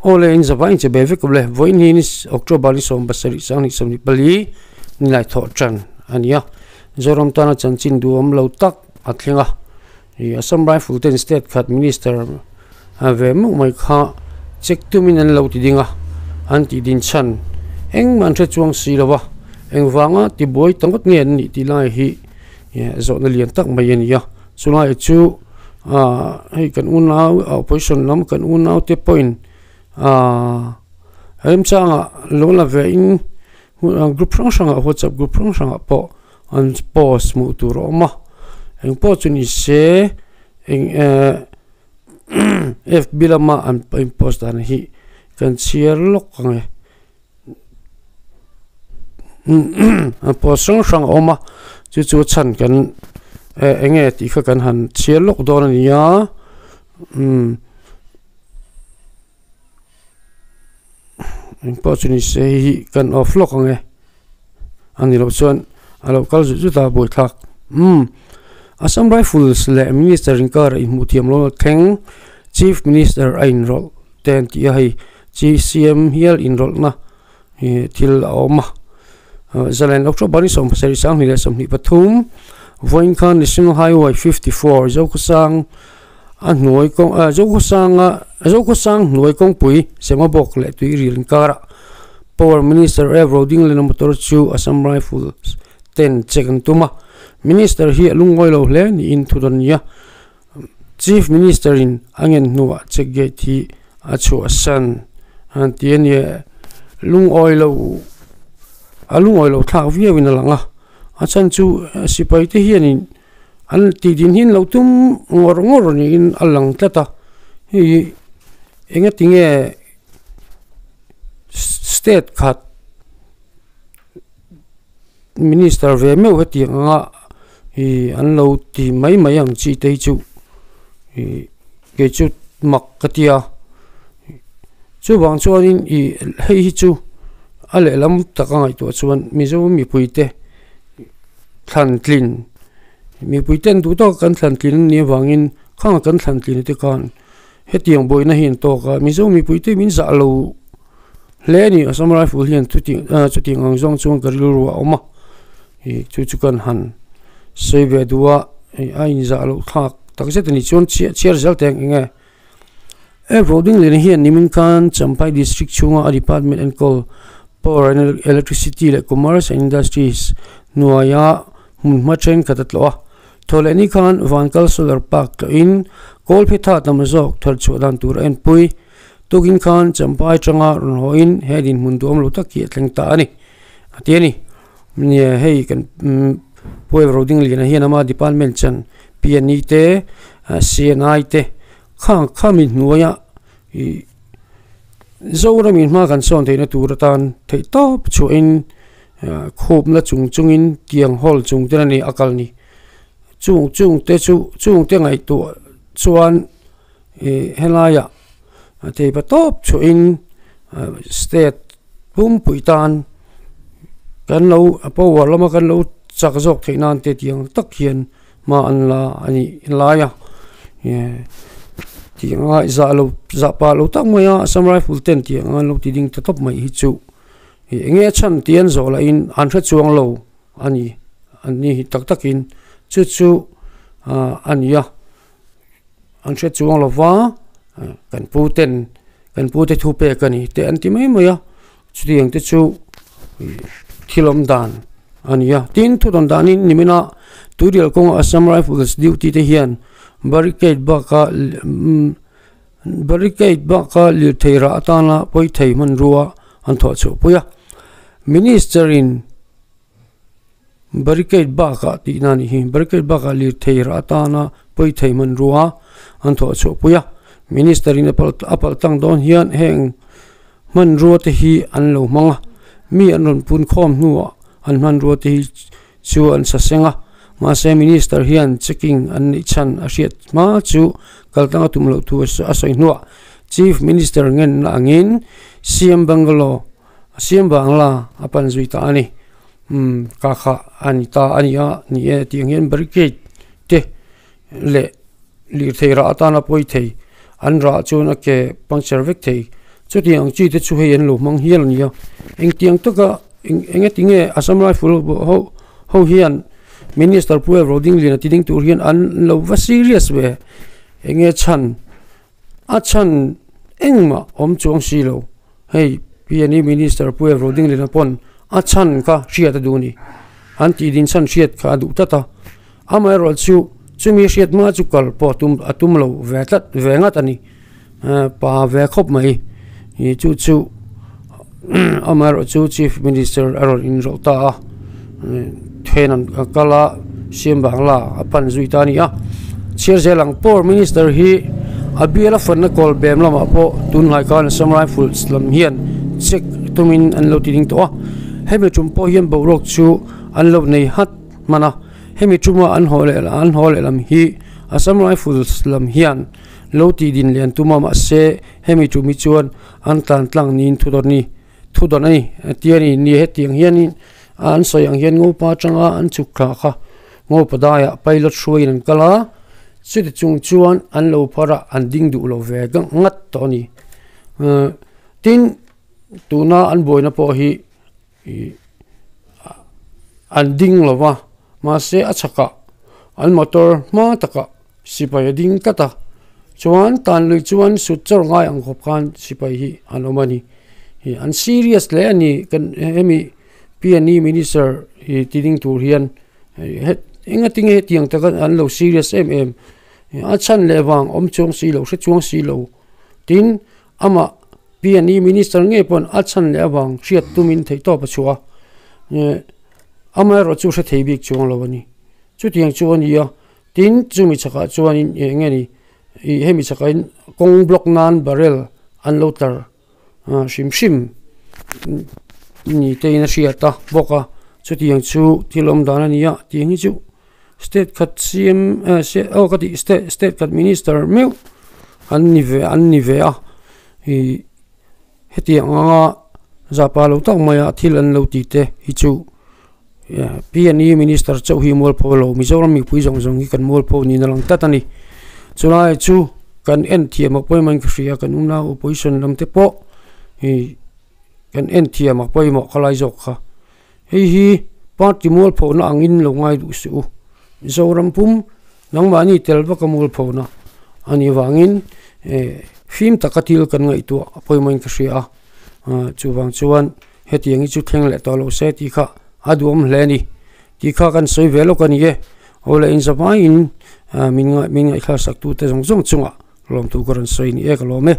Aw le in zavai in che be vek le vawiin hi ni October ni 17 2024 nilai thawh tan a ni a Zoram tana chanchin duhawm lo tak a thleng a ih Assam Rifle ten state khat minister ve meuh mai kha check tumin an lo ti ding a an tih din chhan engmah an hre chuang si lo a engvanga tibuai ta ngawt nge an nih tih lai hi zawhna lian tak mai a ni a chulai chu ah hei kan unau opposition lam kan unau te pawhin ah remchangah lo la ve in group hrang hrangah whatsapp group hrang hrangah pawh an post hmuh tur a awm a engpawh chu ni se eng eh fb lama an post dan hi kan chhiar lawk ang e. Post hrang hrang a awm a chu chu chhan kan eh eng nge tih kha kan han chhiar lawk dawn a ni a umm engpawh chu ni se hei hi kan off lawk ang e a ni loh chuan a lo kal zut zut a buaithlak umm Assam Rifles leh Minister inkar inhmuh thiam lo thleng Chief Minister a inrawlh te an tih a hei GCM hial inrawlhna ih thil a awm a zalen October ni 17 2023 vawiin khan National Highway 54 Zokhawsang a hnuai kawng ah Zokhawsanga Zokhawsang hnuai kawngpui Semabawk leh Tuirial inkarah Power Minister F Rodinglena motor chu Assam Rifles ten check an tum a Minister hi a lungawi lo hle niin thu dawn a ni a. Chief Minister in a ngen hnuah check gate hi a chhuahsan an ti a ni lungawi lo a lungawi lo thlak viau in a lang a a chhan chu sipai te hianin an tih din hi an lo tum ngawr ngawr niin a lang tlat a hei engatinge state khat Minister ve meuh hetiang anga ih an lo ti mai mai ang chi te hi chu ih kei chu mak ka ti a chuvang chuanin ih hei hi chu a lehlam tak a ngaihtuah chuan Mizo mipui te thlan tlin mipui ten duh tawk kan thlan tlin a nih avangin khang kan thlan tlin te khan hetiang buaina hi an tawk a Mizo mipui te min zah lo. Hle a ni Assam Rifle hian chuti chutiang ang zawng chuan ka rilru a awm a ih chu chu kan han sawi ve duh a ih a inzah loh thlak tak zet a ni chuan chhiar zel teh ang eng nge he building lian hian nimin khan Champhai district chhunga a department enkawl power and electricity leh commerce and industries hnuaia hmunhma thenkhat a tlawh a thawhleh ni khan Vankal solar park tlawhin kawlphetha tam zawk thar chhuah dan tur a enpui. Tukin khan Champhai atanga rawn hawhin he dinhmun duhawm lo tak hi a thleng ta a ni a ti a ni. Nia hei kan Puel Rodingliana hian ama department chan PNE te CNI te khang khami hnuaia ih Zoram in hma kan sawn theihna tur atan theih tawp chhuahin khupna chung chungin tiang hall chung ten a ni a kal ni. Chung chung te chu chung te ngaihtuah chuan. Ih helaiah teipa tawp chhuahin state pumpui tan kan lo power lama kan lo chak zawk theih nan te tiang tak hian hma an la a nih lai a tiang a zah lo zah pah lo tak mai a Assam Rifle ten tiang ang an lo ti ding ta tawp mai hi chu ih eng nge a chhan tih an zawh lahin an hre chuang lo a ni an ni hi tak takin chu chu ah a ni a. An hre chuang lo va, kan pu ten kan pu te thu pek a ni te an ti mai mai a, chutiang te chu thil awm dan a ni a. Tin, thu dawn danin nimina Tuirial kawnga Assam Rifles duty te hian barricade baka barricade baka lirthei rah atana pawi thei hmanrua an thawh chhuah pui a. Minister in. Barricade bakah tih na nih hi barricade bakah lirthei rah atana pawi thei hmanrua an thawh chhuah pui a minister in a palh tlang dawn hian heng hmanrua te hi an lo hmang a mi an rawn pun khawm hnuah an hmanrua te hi chu an sa seng a mahse minister hian checking an neih chhan a hriat hma chu kal tlang a tum loh thu a sawi hnuah chief minister ngenna angin C_M bungalow a siam vang la a pan zui ta a ni umm ka kha a ni ta a ni a ni e tiang hian barricade te leh lirthei rah atana pawi thei an rah chuan a ke puncture vek thei. Chutiang ang chi te chu hei an lo hmang hial a ni a, engtiang taka eng eng enge Assam Rifle ho ho hian Minister Pu Euro Dingliana ti ding tur hian an lo va serious ve enge chhan a chhan engmah awm chuang si lo hei P&E Minister Pu Euro Dingliana pawn a chhan kha hriat a duh a ni an tih din chhan hriat kha a duh tlat a amaherawh chu chumi hriat hma chu kal pawh a tum a tum lo ve tlat ve ngat a ni. Pa ve khawp mai ih chu chu amaherawh chu chief minister a rawn inrawlh ta a then an kal a siam bangla a pan zui ta a ni a chhiar zel ang pawh minister hi a bial a fanna kawl bem lamah pawh tunlai khan assam rifles lam hian check tumin an lo ti ding tawh a hemi tum pawh hian boruak chu an lo nei hat hman a hemi tuma an haw leh an haw leh lam hi assam rifles lam hian. Lo tih din lian tum a mahse hemi tum hi chuan an tlan tlang niin thu dawn ni thu dawn a ni tia ni ni hetiang hianin an sawi ang hian ngopa atanga an chhuk thla kha ngopa daiah pilot hruaiin an kal a chuti chung chuan an lo phar a an ding duh lo ve ngat tawh a ni tin tuna an buaina pawh hi. Ih an ding lo va mahse a chhakah an motor hma takah sipai a ding tlat a chuan tan lui chuan sut chawr ngai ang khawp khan sipai hi an awm a ni ih an serious hle a ni kan hemi P&E minister ih ti ding tur hian enga tinge hetiang taka an lo serious em em a chhan leh vang awm chuang si lo hre chuang si lo tin amah. P&E Minister ngei pawn a chhan leh avang hriat tumin theihtawp a chhuah a, amaherawh chu hre thei bik chuang lo a ni. Chutiang chu a ni a, tin chumi chhakah chuanin eng nge ni ih hemi chhakahin kawng block nan barrel an lo tlar hrim hrim ni te in a hriat a bawk a, chutiang chu thil awm dan a ni a tih hi chu state khat CM aw ka tih state state khat minister meuh an ni ve an ni ve a ih hetiang anga zahpah lo tak maia thil an lo tih te hi chu P&E minister chauh hi mualpho lo Mizoram mipui zawng zawng hi kan mualpho niin a lang tlat a ni chulai chu kan en thiam a pawimawhin ka hria kan unau opposition lam te pawh ih kan en thiam a pawimawh khalai zawk kha. Hei hi party mualphona angin lo ngai duh suh u. Mizoram pum nangmahni tel vaka mualphona a nih vangin fim taka thil kan ngaihtuah a pawimawhin ka hria a. Chuvang chuan hetiang hi chu thleng leh tawh lo se tih kha a duhawm hle a ni. Tih kha kan sawi ve lawk a ni e. Aw leh inzavaiin min ngaihthlak sak tute zawng zawng chungah lawmthu ka rawn sawi ni e ka lawm e.